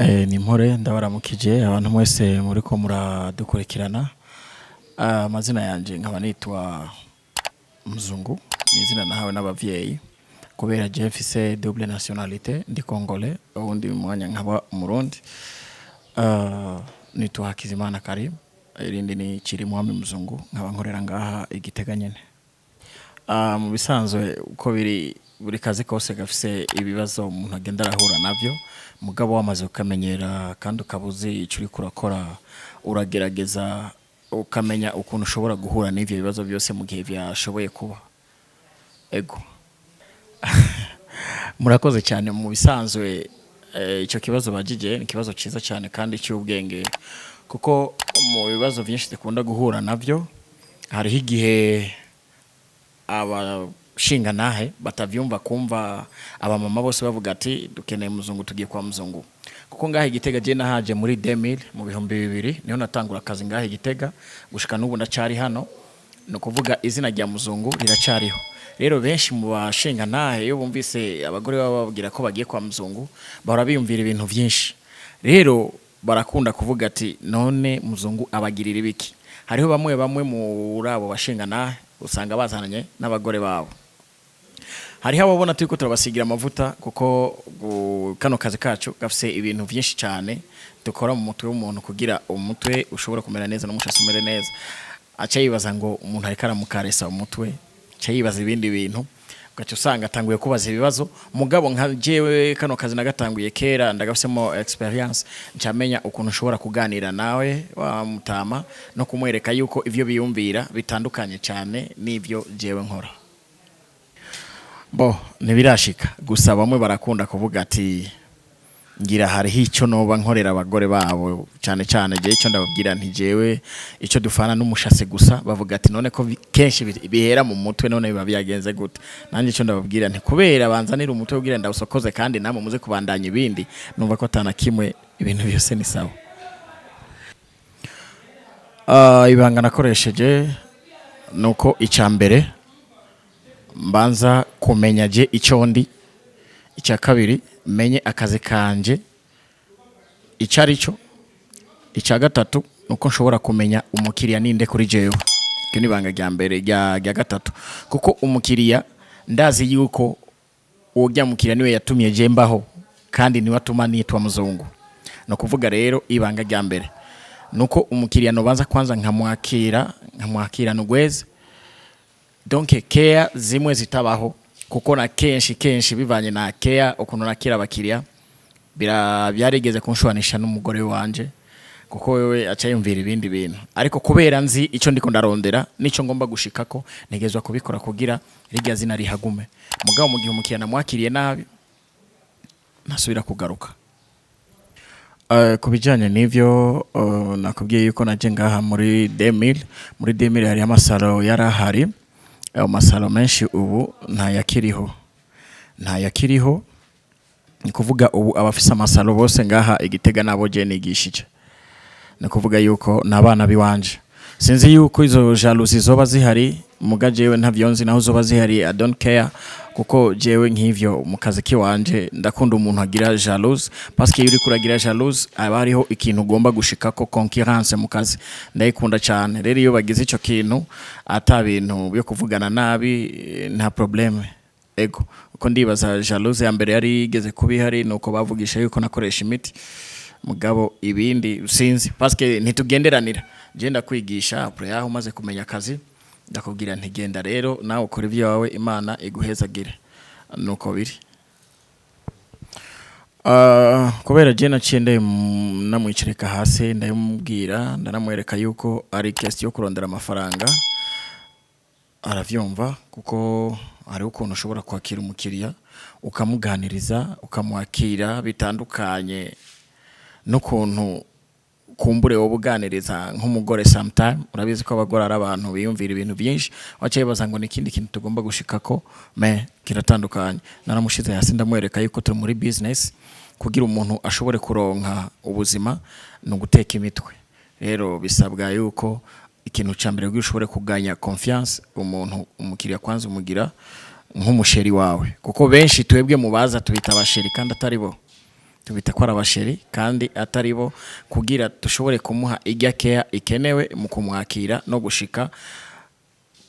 Ni mpore, ndabaramukije abantu mwese muriko muradukurikirana. Amazina yanje nkaba nitwa Mzungu, ni izina nahawe n'abavyeyi kubera je mfise double nationalité, ndi Congolais, uwundi mwanya nkaba Umurundi. Nitwa Hakizimana Karim, irindi ni Chirimwami Mzungu, nkaba nkorera ngaha i Gitega nyene. Mu bisanzwe uko biri, buri kazi kose gafise ibibazo umuntu agenda arahura navyo, mugabo wamaze ukamenyera kandi ukaba uzi ico uriko urakora, uragerageza ukamenya ukuntu ushobora guhura n'ivyo bibazo byose mu gihe vyashoboye kuba. Ego, murakoze cyane. Mu bisanzwe ico kibazo bajije ni ikibazo ciza cyane kandi cy'ubwenge, kuko mu bibazo vyinshi dukunda guhura navyo hariho igihe abashingantahe batavyumva, kumva abamama bose bavuga ati: "Dukeneye Muzungu, tugiye kwa Muzungu." Kuko ngaha i Gitega je nahaje muri 2000, mu 2000 niho natangura akazi ngaha i Gitega, gushika n'ubu ndacari hano. Ni ukuvuga izina rya Muzungu riracariho. Rero benshi mu bashingantahe, iyo bumvise abagore baba bababwira ko bagiye kwa Muzungu, bahora biyumvira ibintu vyinshi. Rero barakunda kuvuga ati: "None Muzungu abagirira ibiki?" Hariho bamwe bamwe muri abo bashingantahe usanga bazananye n'abagore babo. Hariho ababona turiko turabasigira amavuta, kuko kano kazi kacu gafise ibintu vyinshi cyane dukora mu mutwe w'umuntu kugira umutwe ushobora kumera neza n'umushasi umere neza. Aca yibaza ngo umuntu ariko aramukaresa umutwe, aca yibaza ibindi bintu, ugaca usanga atanguye kubaza ibibazo. Mugabo nka jewe kano kazi nagatanguye kera, ndagafisemo expérience, ncamenya ukuntu ushobora kuganira nawe wa mutama no kumwereka yuko ivyo biyumvira bitandukanye cyane n'ivyo jewe nkora. Bo ntibirashika, gusa bamwe barakunda kuvuga ati: "Ngira hariho icyo noba nkorera abagore babo." Cyane cyane jewe icyo ndababwira nti: "Jewe icyo dufana n'umushase gusa." Bavuga ati: "None ko kenshi bihera mu mutwe, none biba byagenze gute?" Nanjye icyo ndababwira nti: "Kubera banzanira umutwe kugira ndawusokoze, kandi namwe muze kubandanya ibindi, numva ko atana kimwe, ibintu byose ni sawa." Ibanga nakoresheje nuko icya mbere mbanza kumenya je icyo ndi, icya kabiri menye akazi kanje icyo ari cyo, icya gatatu nuko nshobora kumenya umukiriya ninde kuri jewe. Iryo ni ibanga rya mbere. Rya gatatu, kuko umukiriya ndazi yuko urya mukiriya niwe yatumye je mbaho kandi niwe atuma nitwa Muzungu. Ni ukuvuga rero ibanga rya mbere nuko umukiriya nobanza kwanza nkamwakira, nkamwakirana ugweze, donc care zimwe zitabaho, kuko na kenshi kenshi bivanye na care ukuntu nakira abakiriya byarigeze kunshubanisha n'umugore wanje, kuko wewe aca yumvira ibindi bintu. Ariko kubera nzi icyo ndiko ndarondera nico ngomba gushikako, ntegezwa kubikora kugira rirya zina rihagume. Mugabo mu gihe umukiriya namwakiriye nabi, ntasubira kugaruka. Ku bijyanye n'ivyo, nakubwiye yuko naje ngaha muri 2000. Muri 2000 hariho amasalo yari ahari. Ayo masalo menshi ubu ntayakiriho, ntayakiriho. Ni kuvuga ubu abafise amasalo bose ngaha i Gitega nabo je nigishije, ni kuvuga yuko n'abana biwanje. Sinzi yuko izo jalousie zoba zihari, muga jewe ntavyo nzi. Naho zoba zihari, I don't care, kuko jewe nk'ivyo mu kazi kiwanje ndakunda umuntu agira jalouse, parce que iyo uriko uragira jalouse aba hariho ikintu ugomba gushikako. Concurrence mu kazi ndayikunda cyane. Rero iyo bagize ico kintu, ata bintu byo kuvugana nabi, nta problème. Ego, uko ndibaza jalouse ya mbere yari igeze kuba ihari nuko bavugisha yuko nakoresha imiti, mugabo ibindi sinzi, parce que ntitugenderanira. Je ndakwigisha, après yaho umaze kumenya akazi ndakubwira nti: "Genda rero nawe ukora ibyawe, Imana iguhezagire." Nuko biri. Kubera je naciye namwicarika hasi, ndabimubwira, ndanamwereka yuko ari question yo kurondera amafaranga, aravyumva, kuko hariho ukuntu ushobora kwakira umukiriya, ukamuganiriza, ukamwakira bitandukanye n'ukuntu kumbure wowe uganiriza nk'umugore. Sometime urabizi ko abagore ari abantu biyumvira ibintu byinshi, waca yibaza ngo ni ikindi kintu tugomba gushikako, mais kiratandukanye. Naramushize hasi, ndamwereka yuko turi muri business. Kugira umuntu ashobore kuronka ubuzima ni uguteka imitwe. Rero bisabwa yuko ikintu cya mbere kugira ushobore kuganya confiance umuntu, umukiriya, kwanza umugira nk'umu chéri wawe, kuko benshi twebwe mubaza tubita aba chéri kandi atari bo. Tubita ko ari aba chéri kandi atari bo, kugira dushobore kumuha irya care ikenewe mu kumwakira no gushika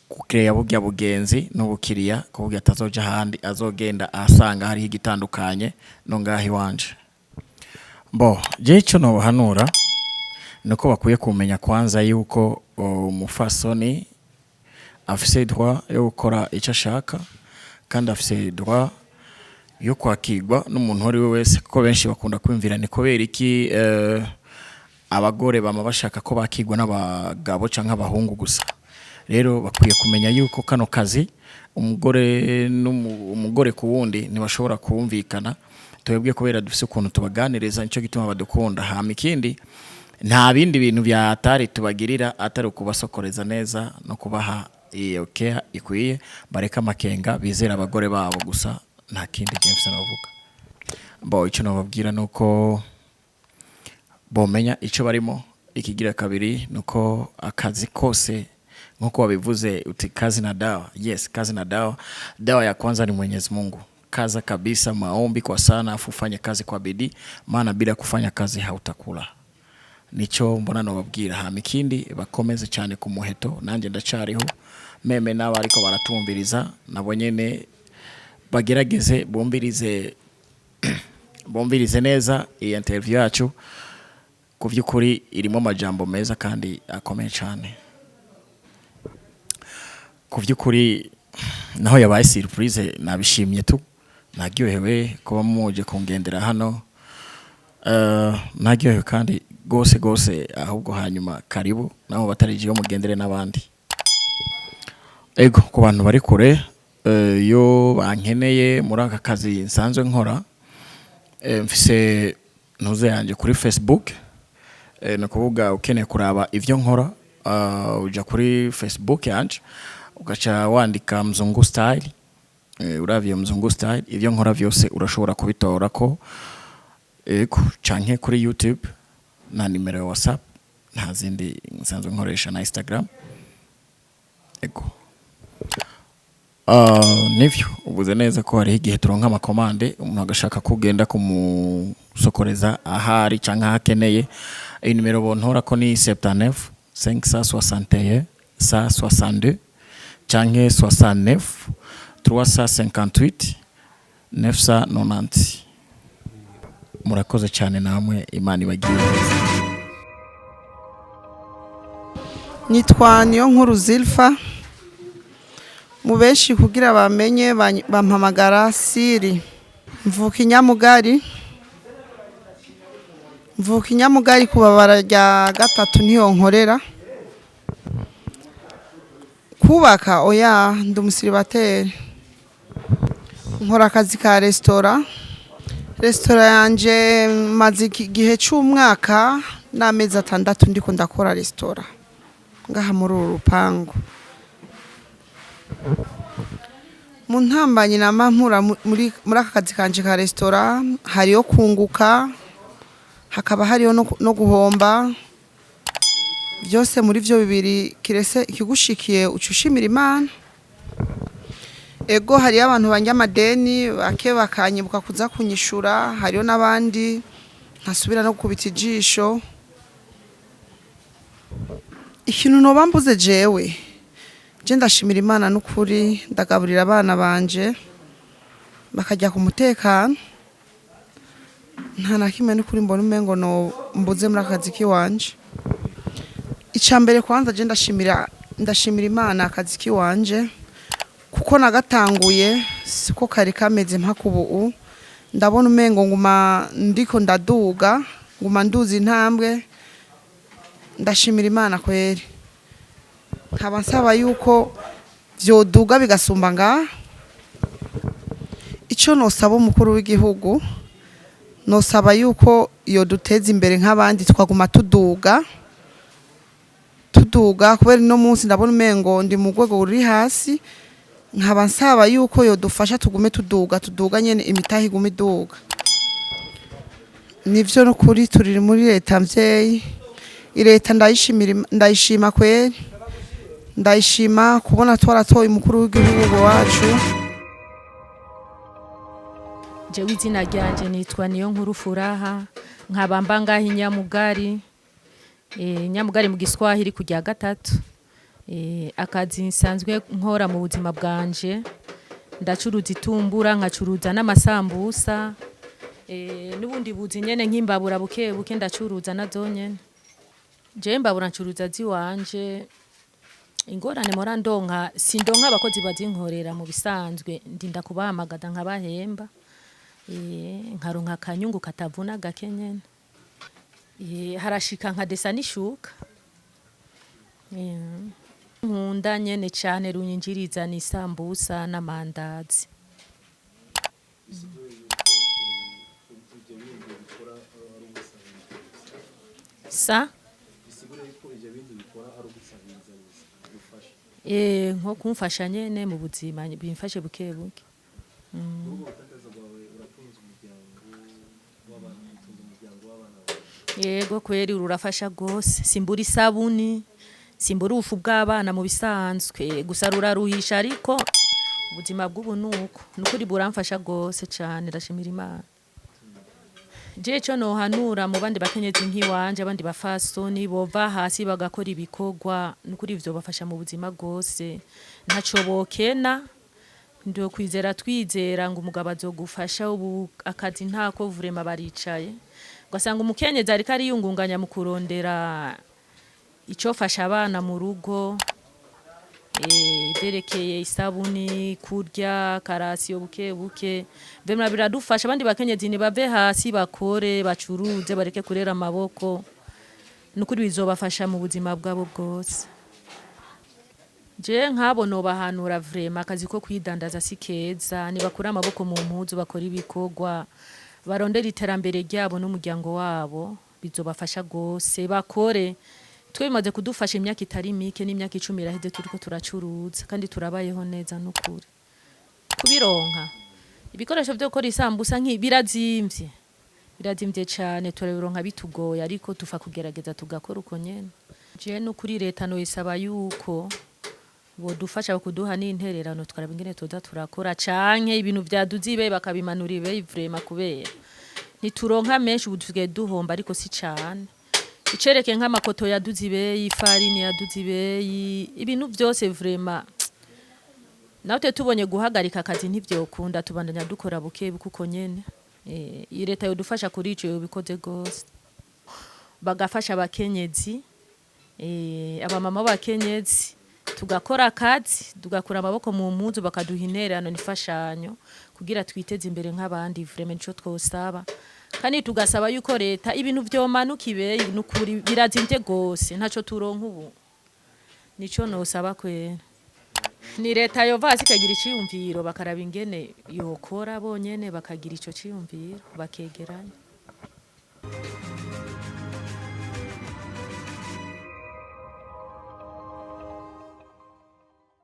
kukireya burya bugenzi n'ubukiriya, kuburyo atazoja ahandi, azogenda ahasanga hariho igitandukanye no ngaho iwanje. Bo je ico nobahanura nuko bakwiye kumenya kwanza yuko umufasoni afise droit yo gukora icyo ashaka, kandi afise droit yo kwakirwa n'umuntu uwo ari we wese, kuko benshi bakunda kwiyumvira ni kubera iki abagore bama bashaka ko bakirwa n'abagabo canke abahungu gusa. Rero bakwiye kumenya yuko kano kazi umugore umugore ku wundi ntibashobora kumvikana. Twebwe kubera dufise ukuntu tubaganiriza, nico gituma badukunda. Hama ikindi, nta bindi bintu vya atari tubagirira atari ukubasokoreza neza no kubaha iyo care ikwiye. Bareka amakenga, bizera abagore babo gusa, nta kindi James navuga. Bo icyo nababwira nuko bomenya icyo barimo. Ikigira kabiri nuko akazi kose, nkuko wabivuze uti kazi na dawa, yes, kazi na dawa. Dawa ya kwanza ni Mwenyezi Mungu. Kaza kabisa maombi kwa sana, afu ufanye kazi kwa bidii, maana bila kufanya kazi hautakula. Nico mbona nobabwira. Hama ikindi, bakomeze cyane ku muheto, nanjye ndacariho. Même n'abo ariko baratumviriza nabo nyene bagerageze bumvirize neza iyi interview yacu. Ku by'ukuri irimo amajambo meza kandi akomeye cyane. Ku by'ukuri naho yabaye surprise, nabishimye tu, naryohewe kuba muje kungendera hano. Naryohewe kandi gose gose. Ahubwo hanyuma karibu nabo batarijiyo mugendere n'abandi. Ego, ku bantu bari kure, iyo bankeneye muri aka kazi nsanzwe nkora, mfise ntuze yanje kuri Facebook. Ni ukuvuga ukeneye kuraba ivyo nkora, uja kuri Facebook yanje ugaca wandika Mzungu Style. Uravye Mzungu Style, ivyo nkora vyose urashobora kubitora ko. Ego, canke kuri YouTube na nimero ya WhatsApp, nta zindi nsanzwe nkoresha, na Instagram. Ego. Nivyo ubuze neza ko hariho igihe turonka ama commande, umuntu agashaka kugenda kumusokoreza ahari canke aho akeneye. Iyi nimero bontora ko ni 79 561 162 canke 69 358 990. Murakoze cyane namwe, Imana ibagire neza. Nitwa Niyo Nkuru Zilfa. Mu benshi kugira bamenye bampamagara Siri. Mvuka inyamugari, mvuka inyamugari ku babara rya gatatu, niyo nkorera. Kubaka oya, ndi umu célibataire. Nkora akazi ka resitora. Resitora yanje maze igihe c'umwaka n'amezi 6 ndiko ndakora resitora ngaha muri uru rupangu. Mu ntambanyi nama mpura muri aka kazi kanje ka resitora, hariyo kunguka, hakaba hariyo no guhomba. Byose muri vyo bibiri kirese ikigushikiye uca ushimira Imana. Ego, hariyo abantu banja amadeni bake bakanyibuka kuza kunyishura, hariyo n'abandi ntasubira no gukubita ijisho. Ikintu noba mbuze jewe, je ndashimira Imana n'ukuri, ndagaburira abana banje bakajya ku mutekano, nta na kimwe n'ukuri mbona umengo no mbuze muri akazi kiwanje. Ica mbere kwanza je ndashimira Imana akazi kiwanje, kuko nagatanguye siko kari kameze mpaka ubu. Ndabona umengo nguma ndiko ndaduga, nguma nduza intambwe. Ndashimira Imana kweri, nkaba nsaba yuko vyoduga bigasumba ngaha. Ico nosaba umukuru w'igihugu, nosaba yuko yoduteza imbere nk'abandi, twaguma tuduga tuduga, kubera ino munsi ndabona umengo ndi mu rwego ruri hasi. Nkaba nsaba yuko yodufasha tugume tuduga tuduga nyene, imitahe igume iduga. Nivyo nukuri turi muri leta mvyeyi. Leta ndayishimira, ndayishima kweri, ndayishima kubona twaratoye umukuru w'igihugu wacu. Jewe izina ryanje nitwa niyo nkuru Furaha, nkaba mba ngaha Inyamugari, Nyamugari mu Giswahili ku 3. Akazi nsanzwe nkora mu buzima bwanje, ndacuruza itumbura, nkacuruza n'amasambusa, n'ubundi buzi nyene nk'imbabura buke buke ndacuruza nazo nyene. Jewe imbabura ncuruza ziwanje. Ingorane mpora ndonka, sindonka abakozi bazinkorera. Mu bisanzwe ndinda kubahamagaza nkabahemba, nkaronka akanyungu katavuna gake nyene. Harashika nkadesa n'ishuka. Nkunda nyene cane runyinjiriza ni isambusa n'amandazi. Sa nko kumfasha nyene mu buzima, bimfashe buke buke. Yego kweri, rurafasha gose. Simbura isabuni, simbura ubufu bw'abana mu bisanzwe. Gusa ruraruhisha, ariko ubuzima bw'ubu nuko nukuri buramfasha gose cane, ndashimira Imana. Je ico nohanura mu bandi bakenyezi nk'iwanje, abandi bafasoni bova hasi bagakora ibikorwa, nukuri ivyo bafasha mu buzima bwose, ntaco bokena. Ndo kwizera, twizera ngo umugabo azogufasha. Ubu akazi ntako, vraiment baricaye, ugasanga umukenyezi ariko ariyungunganya mu kurondera icofasha abana mu rugo, ivyerekeye isabuni, kurya karasiyo buke buke. Vraiment biradufasha. Abandi bakenyezi nibave hasi bakore, bacuruze, bareke kurera amaboko. Nukuri bizobafasha mu buzima bwabo bwose. Je nk'abo nobahanura vraiment, akazi ko kwidandaza si keza. Nibakure amaboko mu mpuzu, bakora ibikorwa, barondera iterambere ryabo n'umuryango wabo, bizobafasha gose. Bakore, twe bimaze kudufasha imyaka itari mike, n'imyaka 10 iraheze turiko turacuruza kandi turabayeho neza nukuri. Kubironka ibikoresho vyo gukora isambusa nki birazimvye, birazimvye cane, turabironka bitugoye, ariko tufa kugerageza tugakora uko nyene. Je nukuri leta noyisaba yuko bodufasha kuduha n'intererano, tukaraba ingene tuza turakora, canke ibintu vyaduze ibeyi bakabimanura ibeyi vraiment, kubera ntituronka menshi. Ubu dusigaye duhomba, ariko si cane. Icereke nk'amakoto yaduze ibeyi, ifarini yaduze ibeyi, ibintu vyose vraiment. Nawe tubonye guhagarika akazi ntivyokunda, tubandanya dukora buke buke uko nyene. Iyi leta yodufasha kuri ico, yobikoze gose, bagafasha abakenyezi, abamama b'abakenyezi, tugakora akazi, tugakura amaboko mu mpuzu, bakaduha intererano n'imfashanyo kugira twiteze imbere nk'abandi. Vraiment nico twosaba. Kandi tugasaba yuko leta ibintu vyomanuka ibeyi, nukuri birazimvye gose, ntaco turonka ubu. Nico nosaba kwera, ni leta yova hasi ikagira iciyumviro, bakaraba ingene yokora bonyene, bakagira ico ciyumviro bakegeranya.